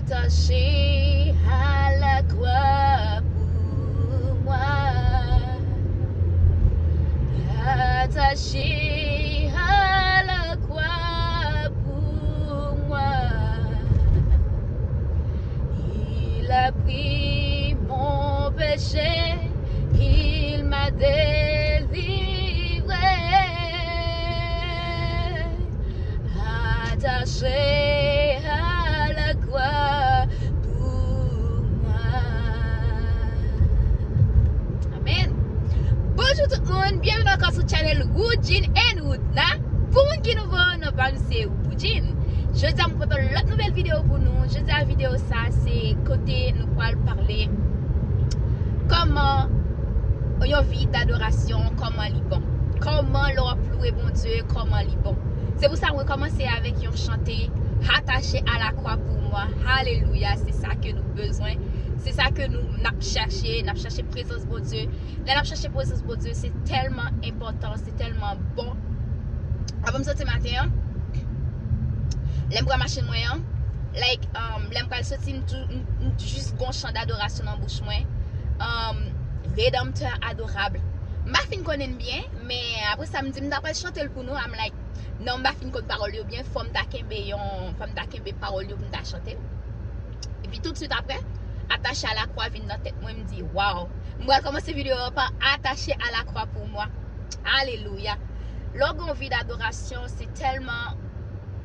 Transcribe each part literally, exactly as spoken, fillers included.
Attaché à la croix pour moi. Attaché à la croix pour moi. Il a pris mon péché, il m'a délivré. Attaché à la croix pour moi. Amen. Bonjou tout moun, byenveni ankò sou channel Woodjine and Woodna. Pou moun ki nouvo, non pa m se Woodjine. Jodi a m pote yon lòt nouvèl videyo pou nou. Jodi a videyo sa se kote nou pral pale kòman yon vi dadorasyon, kòman li bon. Kòman lè w ap lwe Bondye, kòman li bon. Se pou sa mwen kòmanse avèk yon chante, Attaché à la croix pour moi. Alelouya, se sa ke nou bezwen. Se sa ke nou n ap chèche, n ap chèche prezans Bondye. Lè n ap chèche prezans Bondye, se tèlman enpòtan, se tèlman bon. Avan m soti maten an, lè m pran machin mwen an, like, um, lè m pral soti, m tou- m- m jis gon chan dadorasyon nan bouch mwen. Um, Rédempteur adorable. M pa fin konnen l byen, men apre sa m di m ta pral chante l pou nou. I'm like, non, m pa fin konn pawòl yo byen, fò m ta kenbe yon, fò m ta kenbe pawòl yo pou m ta chante l. Epi tout swit apre, Attaché à la croix vin nan tèt mwen, m di, waw, m pral kòmanse videyo a pa Attaché à la croix pour moi. Alelouya. Lè w gen yon vi dadorasyon, se tèlman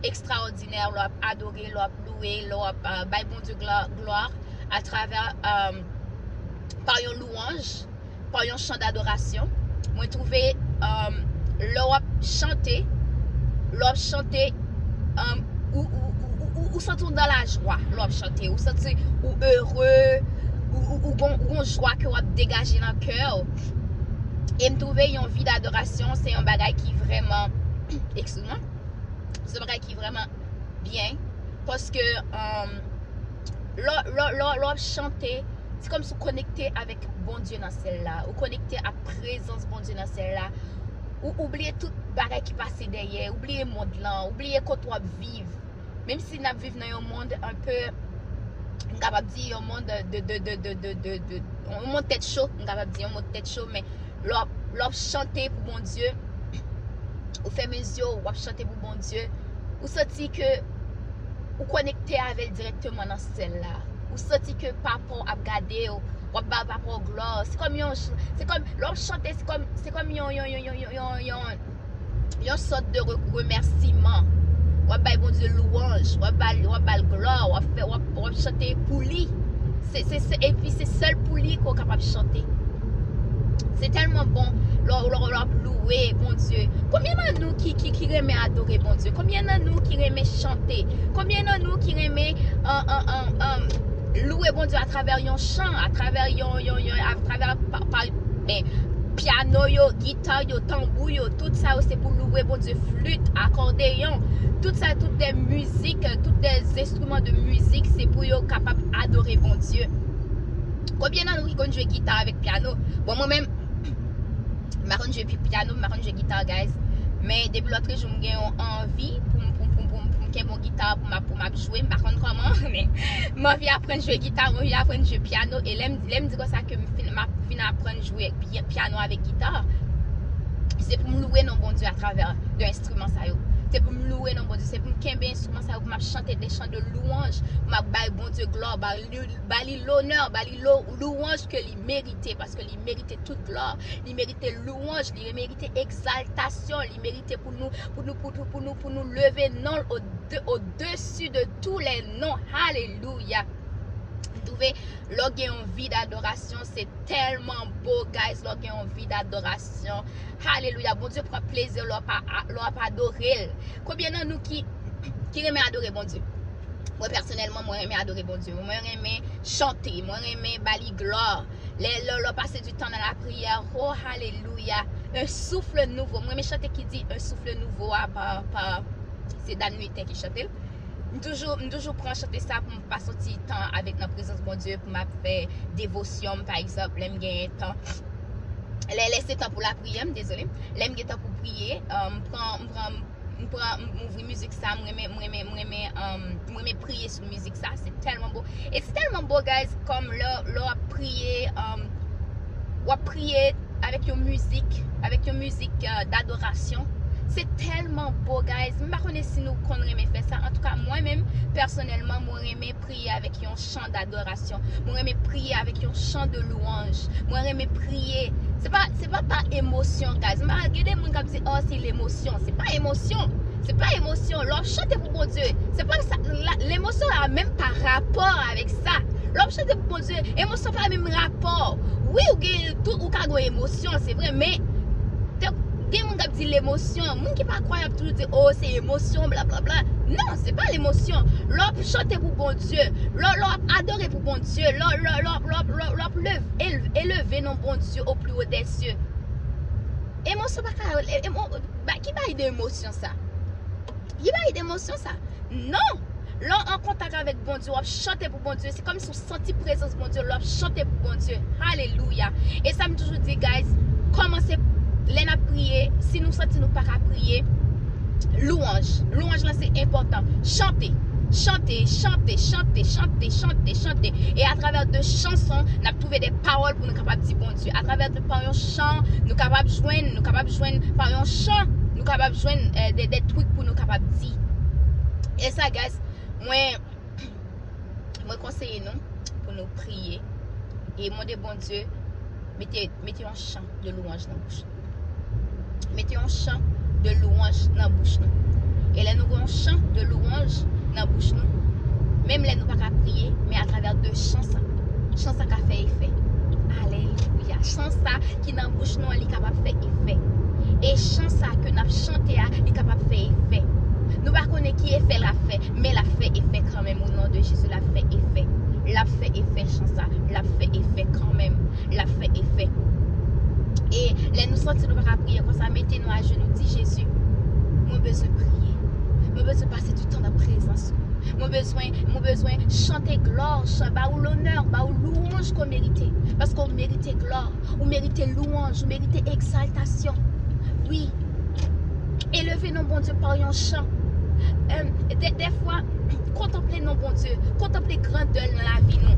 ekstraòdinè, lè w ap adore, lè w ap lwe, lè w ap uh, bay Bondye glwa, glwa atravè um, pa yon louwanj, pa yon chan dadorasyon. Mwen twouve um, lè w ap chante, lè w ap chante, um, ou, ou, ou, ou, ou santi w nan lajwa lè w ap chante, ou santi ou ere, ou, ou, ou gon, ou gon jwa ke w ap degaje nan kè w. E m twouve yon vi dadorasyon se yon bagay ki vrèman, excuse-moi, se yon bagay ki vrèman byen, paske um, lè lè- lè- lè w ap chante, se kòmsi w konekte avèk Bondye nan syèl la, ou konekte ak prezans Bondye nan syèl la, ou, ou bliye tout bagay ki pase dèyè, ou bliye mond lan, ou bliye kote w ap viv. Menm si n ap viv nan yon mond enpe, m kapab di yon mond de, de, de, de, de, de, de, de yon mond tèt cho, m kapab di yon mond tèt cho, men lè w ap- lè w ap chante pou Bondye, ou fèmen zye w, w ap chante pou Bondye, ou santi ke ou konekte avè l dirèkteman nan syèl la. Ou santi ke papa w ap gade w, w ap ba papa w glwa. Se kòm yon, se kòm, lè w ap chante, se kòm, se kòm yon, yon, yon, yon, yon, yon, yon, yon sòt de re- remèsiman. W ap bay Bondye lwanj, w ap ba l, w ap ba l glwa, w ap fè, w ap, w ap chante pou li. Se, se, se, epi se sèl pou li ke w kapab chante. Se tèlman bon lè w- lè w- lè w ap louwe Bondye. Konbyen nan nou ki, ki, ki renmen adore Bondye? Konbyen nan nou ki renmen chante? Konbyen nan nou ki renmen an, an, an, an, louwe Bondye atravè yon chan, atravè yon, yon, yon, atravè pa, pa, ben, pyano yo, gita yo, tanbou yo, tout sa yo se pou louwe Bondye, flit, akòdeyon, tout sa, tout de mizik, tout de enstriman de mizik, se pou yo kapab adore Bondye. Konbyen nan nou ki konn jwe gita avèk pyano? Bon, mwen menm, m pa konn jwe pi- pyano, m pa konn jwe gita, guys. Men depi lòtrejou, m gen yon anvi pou m, pou m, pou m, pou m, pou m kenbe yon gita, pou m ap, pou m ap jwe. M pa konn kòman, men m anvi aprann jwe gita, m anvi aprann jwe pyano. E lè m, lè m di konsa ke m fin, m ap fin aprann jwe py- pyano avèk gita, se pou m louwe non Bondye atravè de enstriman sa yo. Se pou m louwe non Bondye, se pou m kenbe enstriman sa yo, pou m ap chante de chan de louwanj, pou m ap bay Bondye glwa, ba li, ba li lonè, ba li lo- louwanj ke li merite, paske li merite tout glwa, li merite louwanj, li merite egzaltasyon, li merite pou nou, pou nou, pou nou, pou nou, pou nou leve non l au de- au-dessus de tous les noms. Alelouya. M twouve lè w gen yon vi dadorasyon, se tèlman bo, guys, lè w gen yon vi dadorasyon. Alelouya. Bondye pran plezi lè w ap a- lè w ap adore l. Konbyen nan nou ki, ki renmen adore Bondye? Mwen, pèsonèlman, mwen renmen adore Bondye. Mwen renmen chante. Mwen renmen ba li glwa. Lè, lè, lè w pase du temps dans la prière, oh, alelouya. Un souffle nouveau. Mwen renmen chante ki di un souffle nouveau a pa, pa, se Dan Luten ki chante l. M toujou, m toujou pran chante sa pou m pase yon ti tan avèk nan prezans Bondye, pou m ap fè devosyon m, pa egzanp, lè m genyen tan. Lè, lè se tan pou lapriyè, m dezole. Lè m gen tan pou priye, euh, m pran, m pran, M pran, m ouvri mizik sa, m renmen, m renmen, m renmen, um, m renmen priye sou mizik sa, se tèlman bo. E se tèlman bo, guys, kòm lè, lè w ap priye, um, w ap priye avèk yon mizik, avèk yon mizik, euh, dadorasyon. Se tèlman bo, guys. M pa konnen si nou konn renmen fè sa. Antouka, mwen menm, pèsonèlman, mwen renmen priye avèk yon chan dadorasyon. Mwen renmen priye avèk yon chan de lwanj. Mwen renmen priye. Se pa, se pa pa emosyon, guys. M pa gen de moun k ap di, "Oh, se lemosyon." Se pa emosyon. Se pa emosyon. Lè w ap chante pou Bondye, se pa sa, la, lemosyon la menm pa rapò avèk sa. Lè w ap chante pou Bondye, emosyon pa menm rapò. Wi, ou gen tout, ou ka gen emosyon, se vre, men te, gen moun k ap di lemosyon. Moun ki pa kwè ap toujou di, "Oh, se emosyon, blablabla." Non, se pa lemosyon. Lè w ap chante pou Bondye, lè, lè w ap adore pou Bondye, lè, lè, lè, lè, lè, lè w ap lev-, el-, eleve non Bondye au plus haut des cieux. Emosyon pa ka, e-, emo-, ba, ki bagay de emosyon sa? Ki bagay de emosyon sa? Non! Lè w an kontak avèk Bondye, w ap chante pou Bondye. Se kòmsi w santi prezans Bondye lè w ap chante pou Bondye. Alelouya! E sa m toujou di, guys, kòmanse lè n ap priye, si nou santi nou pa ka priye, lwanj. Lwanj lan se enpòtan. Chante. Chante, chante, chante, chante, chante, chante. E atravè de chanson, n ap twouve de pawòl pou nou kapab di Bondye. Atravè de, pa yon chan, nou kapab jwenn, nou kapab jwenn, pa yon chan, nou kapab jwenn, eh, de, de twik pou nou kapab di. E sa, guys, mwen, mwen konseye nou pou nou priye e mande Bondye mete, mete yon chan de lwanj nan bouch nou. Mete yon chan de lwanj nan bouch nou. E lè nou gen yon chan de lwanj nan bouch nou, menm lè nou pa ka priye, men atravè de chan sa, chan sa ka fè efè. Alelouya. Chan sa ki nan bouch nou an, li kapab fè efè. E chan sa ke n ap chante a, li kapab fè efè. Nou pa konnen ki efè l ap fè, men l ap fè efè kanmenm. O non de Jezi, l ap fè efè. L ap fè efè, chan sa. L ap fè efè kanmenm. L ap fè efè. E lè nou santi nou pa ka priye konsa, mete nou ajenou, di, "Jezi, mwen bezwen priye. Mwen bezwen pase du tan nan prezans ou. Mwen bezwen, mwen bezwen chante glwa, chan, ba ou lonè, ba ou lwanj ke w merite. Paske w merite glwa, ou merite lwanj, ou merite egzaltasyon." Wi. Eleve non Bondye pa yon chan. Em, de, dèfwa, kontanple non Bondye, kontanple grandè l nan lavi nou.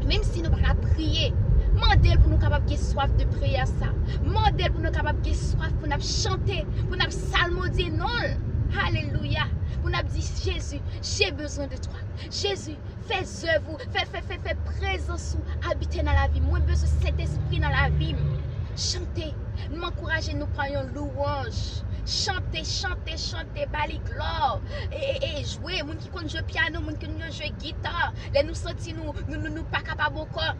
Menm si nou pa ka priye, mande l pou nou kapab gen swaf de priyè sa. Mande l pou nou kapab gen swaf pou n ap chante, pou n ap salmodye non l. Alelouya. Pou n ap di, "Jezi, j'ai besoin de toi. Jezi, fè zèv ou, fè, fè, fè, fè prezans ou abite nan lavi m. Mwen bezwen Sentespri nan lavi m." Chante. M ankouraje nou pa yon lwanj. Chante, chante, chante, ba li glwa. E, e, e jwe, moun ki konn jwe pyano, moun ki konn jwe gita. Lè nou santi nou, nou, nou, nou pa kapab ankò.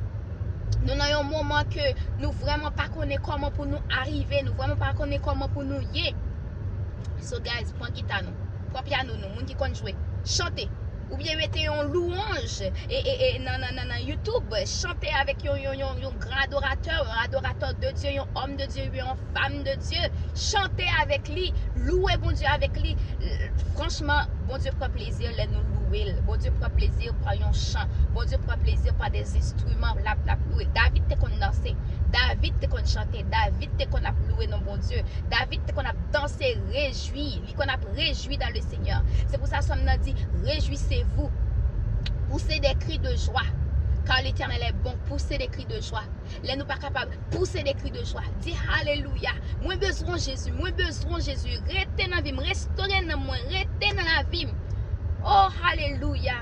Nou nan yon moman ke nou vrèman pa konnen kòman pou nou arive, nou vrèman pa konnen kòman pou nou ye. So, guys, pran gita nou, pran pyano nou, moun ki konn jwe, chante. Oubyen mete yon lwanj e, e, e, nan, nan, nan, nan YouTube, chante avèk yon, yon, yon, yon gran adoratè, yon adoratè de Dye, yon òm de Dye, yon fanm de Dye. Chante avèk li, louwe Bondye avèk li. Franchman, Bondye pran plezi lè nou louwe l. Bondye pran plezi pa yon chan. Bondye pran plezi pa de enstriman l ap, l ap louwe. David te konn danse. David te konn chante. David te konn ap louwe non Bondye. David te konn ap danse, rejwi. Li konn ap rejwi dans le Seigneur. Se pou sa Sòm nan di, "Réjouissez-vous. Poussez des cris de joie, car l'Éternel est bon. Poussez des cris de joie." Lè nou pa kapab, pouse de kri de jwa. Di, "Alelouya. Mwen bezwen Jezi. Mwen bezwen Jezi. Rete nan vi m. Restore nanm mwen. Rete nan lavi m." Oh, alelouya.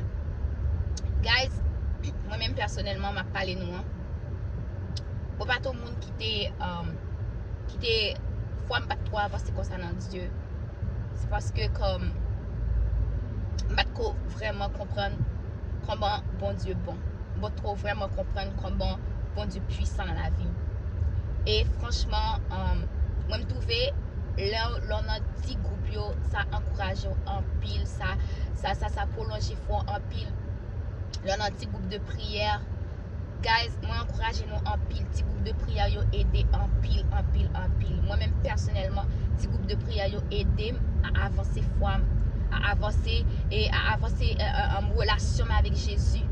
Guys, mwen menm pèsonèlman, m ap pale nou an. Bon, pa t yon moun ki te, um, ki te, fwa m pa t twò avanse konsa nan Dye. Se paske, kòm, m pa t ko vrèman konprann kòman Bondye bon. M pa t ko vrèman konprann kòman Bondye pwisan nan lavi m. E franchman, um, mwen, m twouve lè, lè w nan ti gwoup yo, sa ankouraje w anpil, sa, sa, sa, sa pwolonje fwa w anpil. Lè w nan ti gwoup de priyè, guys, mwen ankouraje nou anpil. Ti gwoup de priyè yo ede anpil, anpil, anpil. Mwen menm pèsonèlman, ti gwoup de priyè yo ede m a avanse fwa m, a avanse, e a avanse, e, e, e, relasyon m avèk Jezi.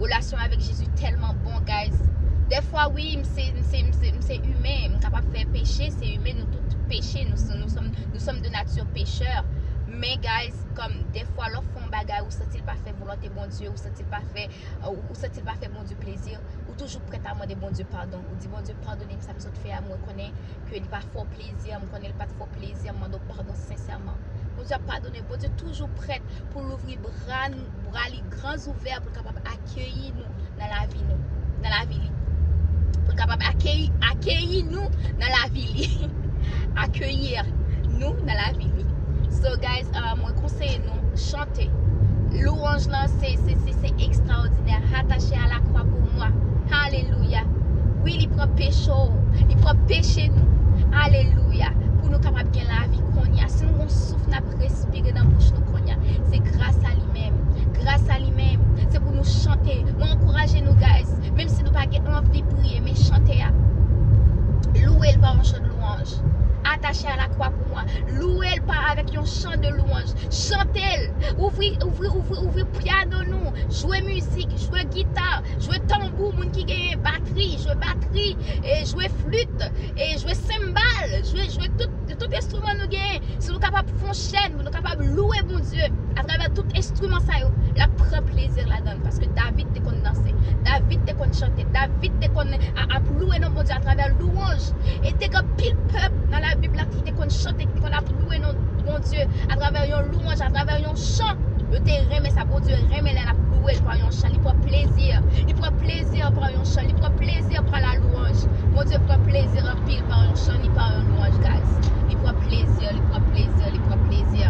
Relasyon m avèk Jezi tèlman bon, guys. Dèfwa, wi, m se, m se, m se, m se imen, m kapab fè peche, se imen, nou tout. peche, nous, nous sommes, nous sommes de nature pécheur. Men, guys, kòm dèfwa lè w fè yon bagay, ou santi l pa fè volonte Bondye, ou santi l pa fè, ou, ou santi l pa fè Bondye plezi, ou toujou prèt a mande Bondye padon. Ou di, "Bondye, padone m sa m sot fè a, m rekonnen ke li pa fè w plezi, m konnen li pa t fè w plezi, m mande w padon sensèman." Bondye ap padone, Bondye toujou prèt pou l ouvri bra, bra li gran ouvè pou l kapab akeyi nou nan lavi nou, nan lavi li. Pou l kapab akeyi, akeyi nou nan lavi li. Accueillir nou nan lavi li. So, guys, uh, mwen konseye nou chante. Louanj lan, se, se, se, se ekstraòdinè. Attaché à la croix pour moi. Alelouya. Wi, li pran peche w. Li pran peche nou. Alelouya. Pou nou kapab gen lavi kounye a. Si nou gon souf n ap respire nan bouch nou kounye a, se gras a li menm. Gras a li menm. Se pou nou chante. Mwen ankouraje nou, guys. Menm si nou pa gen anvi priye, men chante a. Louwe l pa yon chan de louanj. Attaché à la croix pour moi. Louwe l pa avèk yon chan de louanj. Chante l. Ouvri, ouvri, ouvri, ouvri pyano nou. Jwe mizik, jwe gita, jwe tanbou, moun ki genyen batri, jwe batri, e jwe flit, e jwe senbal, jwe, jwe tout, tout enstriman nou genyen. Si nou kapab fè yon chèn, pou nou kapab louwe Bondye atravè tout enstriman sa yo, l ap pran plezi ladan l, paske David te konn danse, David te konn chante, David te konn a, ap louwe non Bondye atravè louanj. E te gen anpil pèp nan Labib la ki te konn chante, ki te konn ap louwe non Bondye atravè yon louanj, atravè yon chan. Yo te renmen sa, Bondye renmen lè n ap louwe l pa yon chan. Li pran plezi, li pran plezi pa yon chan, li pran plezi pa la louanj. Bondye pran plezi anpil pa yon chan ni pa yon louanj, guys. Li pran plezi, li pran plezi, li pran plezi.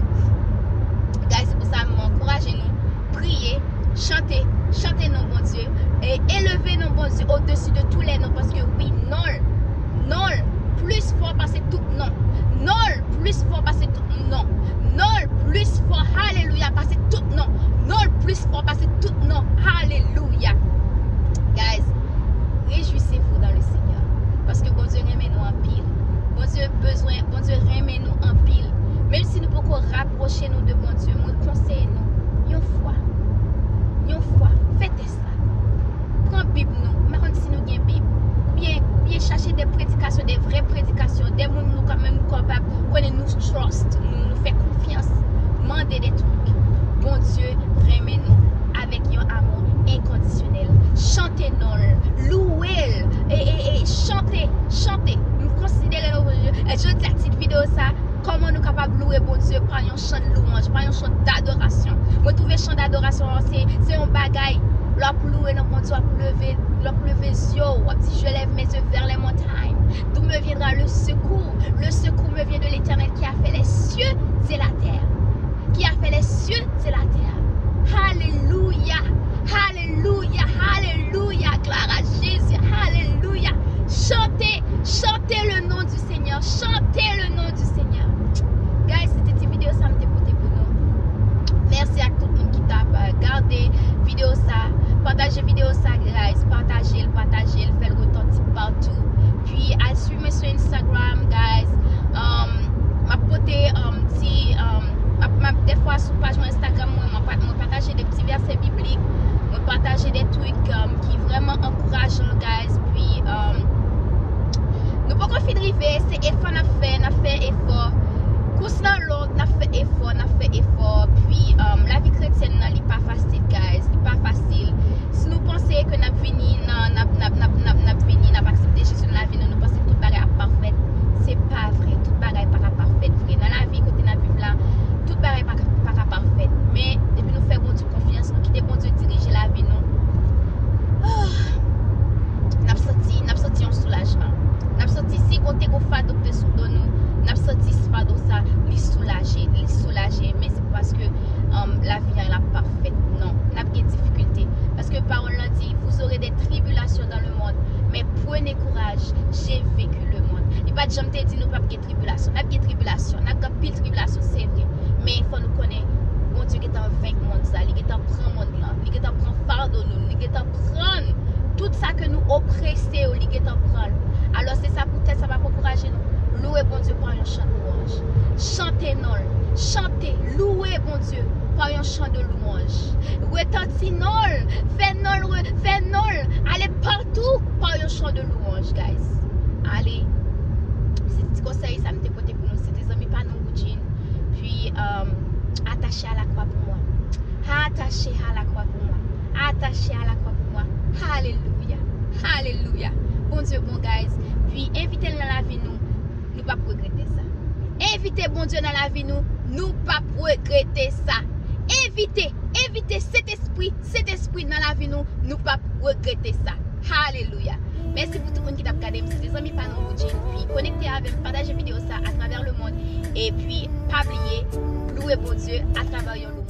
Guys, se pou sa mwen ankouraje nou, priye, chante, chante non Bondye, e eleve non Bondye au-dessus de tous les noms, paske wi, non l, non l plis fò pase tout non. Non l plis fò pase tout non. Non l plis fò, alelouya, pase tout non. Non l plis fò pase tout non. Alelouya. Guys, réjouissez-vous dans le Seigneur. Paske Bondye renmen nou anpil. Bondye bezwen, Bondye renmen nou anpil. Menm si nou poko rapwoche nou de Bondye, mwen konseye nou, yon fwa, yon fwa, fè tès la. Pran Bib nou. M pa konn si nou gen Bib. Oubyen, oubyen chache de predikasyon, de vrè predikasyon, de moun nou kanmenm kapab konnen nou trust, nou, nou fè konfyans. Mande de trik. Bondye renmen nou avèk yon amou enkondisyonèl. Chante non l, louwe l, e, e, e chante, chante. M konsidere nou, e jodi a tit videyo sa, kòman nou kapab louwe Bondye pa yon chan de louanj, pa yon chan d'adorasyon. Mwen twouve chan d'adorasyon an, se, se yon bagay, lè w ap louwe non Bondye, w ap leve, lè w ap leve zye w, w ap di, "Je lève mes yeux vers les montagnes. D'où me viendra le secours? Le secours me vient de l'Éternel qui a fait les cieux et la terre." Qui a fait les cieux et la terre. Alelouya, alelouya, alelouya, gloire à Jésus, alelouya. Chantez, chantez le nom du Seigneur, chantez le nom du Seigneur. Guys, se te ti videyo sa m te pote pou nou. Mèsi ak tout moun ki t ap, euh, gade videyo sa. Pataje videyo sa, guys. Pataje l, pataje l, fè l retanti patou. Pi al swiv mwen sou Instagram, guys. Um, m ap pote, um, ti, um, m ap, m ap, dèfwa sou paj mwen Instagram mwen, mwen pa-, mwen pataje de ti vèsè biblik, mwen pataje de trik, um, ki vrèman ankourajan, guys. Pi, um, nou poko fin rive, se efò n ap fè, n ap fè efò. Kous lan long, n ap fè efò, n ap fè efò. Pi, um, lavi kretyèn nan, li pa fasil, guys. Li pa fasil. Si nou panse ke n ap vini nan, n ap, n ap, n ap, n ap, n ap vini, n ap aksepte Jezi nan lavi nou, nou panse tout bagay ap pafèt. Se pa vre, tout bagay pa ka pafèt vre. Nan lavi kote n ap viv la, tout bagay pa ka, pa ka pafèt. Men, depi nou fè Bondye konfyans, nou kite Bondye dirije lavi nou, ah, n ap santi, n ap santi yon soulajman. N ap santi si kote gon fado ki te sou do nou, n ap santi fado sa, li soulaje, li soulaje. Men se pa paske, um, lavi an la pafèt. Non, n ap gen difikilte. Paske pawòl lan di, "Vous aurez des tribulations dans le monde, mais prenez courage, j'ai vaincu le monde." Li pa t janm te di nou p ap gen tribilasyon. N ap gen tribilasyon, n ap gen anpil tribilasyon, se vre. Men fò nou konnen, Bondye gentan venk mond sa, li gentan pran mond lan, li gentan pran fado nou, li gentan pran tout sa ke nou oprese yo, li gentan pran l. Alò, se sa poutèt sa m ap ankouraje nou. Louwe Bondye pa yon chan de louanj. Chante non l. Chante, louwe Bondye pa yon chan de louanj. Retanti non l. Fè non l, re-, fè non l ale patou pa yon chan de louanj, guys. Ale. Ti konsèy sa m te pote pou nou, se te zanmi pa nou Woodjine. Puis, um, attaché à la croix pour moi. Attaché à la croix pour moi. Attaché à la croix pour moi. Alelouya. Alelouya. Bondye bon, guys. Puis, envite l nan lavi nou. Nou p ap regrete sa. Envite Bondye nan lavi nou. Nou p ap regrete sa. Envite, envite Sentespri, Sentespri nan lavi nou. Nou p ap regrete sa. Alelouya. Mèsi pou tout moun ki t ap gade m. Se te zanmi pa nou Woodjine. Puis, konekte avè m, pataje videyo sa atravè lemonn. Epi, pa bliye, louwe Bondye atravè yon